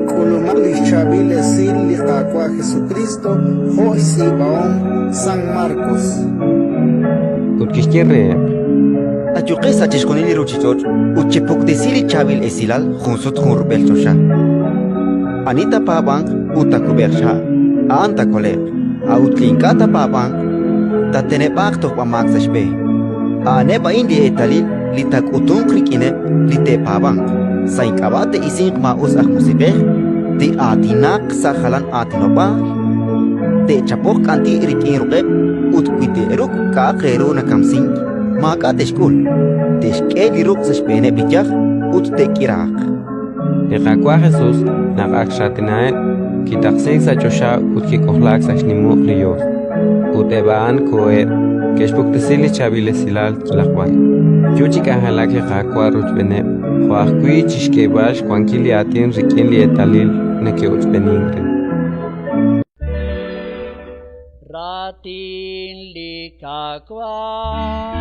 K'ulumaq li xChaab'il Esil li Qaawa' Jesukriist jo' xtz'iib'ahom San Markos. Ut kixye reheb': Ayuqex sa' chixjunil li ruuchich'och' ut chepuktesi li Chaab'il Esilal junsut junrub'el choxa. Ani taapaab'anq ut taakub'eeq xha', a'an taakole'q; a'ut li ink'a' taapaab'anq, taateneb'aaq tojb'amaak sa' xb'een. A'aneb' a'in li eetalil li taak'utunq rik'ineb' li te'paab'anq: sa' ink'ab'a' te'isinq maa'us aj musiq'ej, te'aatinaq sa' jalan aatinob'aal, te'chapoq k'anti' rik'in ruq'eb' ut wi te'ruk' k'a'aq re ru nakamsink, maak'a' te'xk'ul, te'xk'e li ruq' sa' xb'eeneb' li yaj ut te'k'iraaq. Li Qaawa' Jesus, naq ak xraatinaheb', kitaqsiik sa' choxa ut kik'ojlaak sa' xnim uq' li Yos. Ut eb' a'an koheb', ke'xpuktesi li Chaab'il Esilal yalaq b'ar. Yo chi k'anjelak li Qaawa' rochb'eeneb', jo' ajwi' chi xk'eeb'al xwankil li aatin rik'in li eetalil neke'ochb'eenink re. Raatin li Qaawa'.